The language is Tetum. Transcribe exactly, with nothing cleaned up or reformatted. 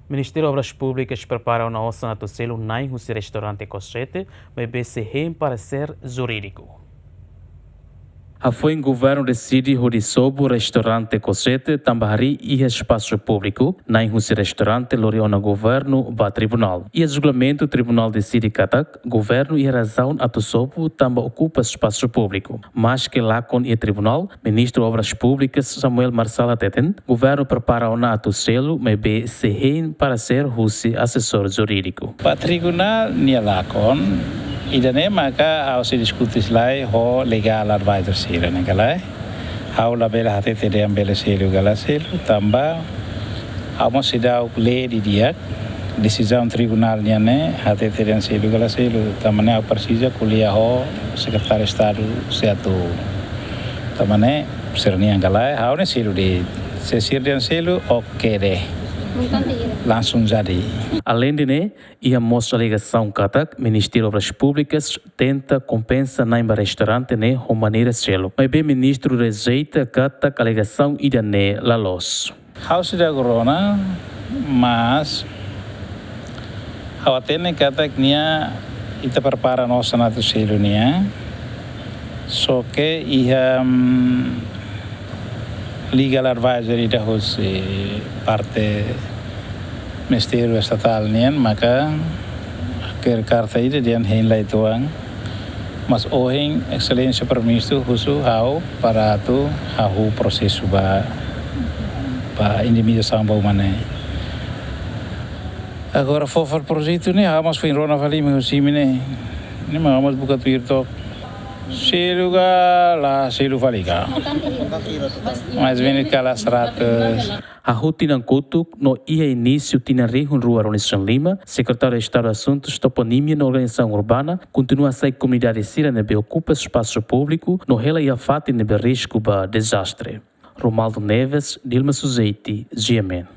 Ministériu Obras Públikas prepara ona osan atu selu na'in husi restaurante Kosete, maibé sei hein paresér jurídiku. Hafoin governu deside hodi sobu restaurante Kosete tanba harii iha espasu públiku, na'in husi restaurante lori ona governu ba tribunál. Iha julgamentu, tribunál deside katak governu iha razaun atu sobu tanba okupa espasu públiku. Maske lakon iha tribunál, Ministru Obras Públikas Samuel Marçal hateten, governu prepara ona atu selu, maibé sei hein paresér husi asesór jurídiku. Ba tribunál nia lakon, ida-ne'e maka ha'u sei diskute lai ho legal advisor sira ne'e ka lae. Ha'u labele hatete dehan bele selu ka la selu, tanba ha'u mós seidauk lee didi'ak desizaun tribunál nian ne'e, hatete dehan selu ka la selu, tanba ne'e ha'u presiza ko'alia ho Sekretáriu Estadu Seatu. Tanba ne'e sira-nian ka lae, ha'u ne'e selu de'it. Se sira dehan selu, oke de'it. Langsung jadi. Aleinde ne'e, iha mós alegasaun katak Ministériu Obras Públikas tenta kompensa na'in ba restaurante ne'e ho maneira selu. Maibé ministru rejeita katak alegasaun ida-ne'e la loos. Ha'u seidauk rona, mas ha'u hatene katak nia, ita prepara ona osan atu selu nia. Só ke iha, mm, legal advisor ida husi parte Ministériu Estatál nian, maka hakerek karta ida dehan hein la uitoan. Mas ohin Exelénsia Primeiru-Ministru husu ha'u para atu hahú prosesu ba, ba indemnizasaun ba uma ne'e. Agora fó fali projetu ne'e, ha'u mós foin rona fali imi husi imi ne'e. Ne'e mak ha'u mós buka tuir to'ok. Selu ka la selu fali ka. Mais ou menus kala seratus. Hahú tinan kotuk no iha inísiu tinan rihun rua ruanulu-resin-lima, Sekretáriu Estadu Asuntus Toponímia no Organizasaun Urbana kontinua hasai komunidade sira ne'ebé okupa espasu públiku no hela iha fatin ne'ebé risku ba dezastre. Romualdo Neves, Dilma Suzeti, G M N.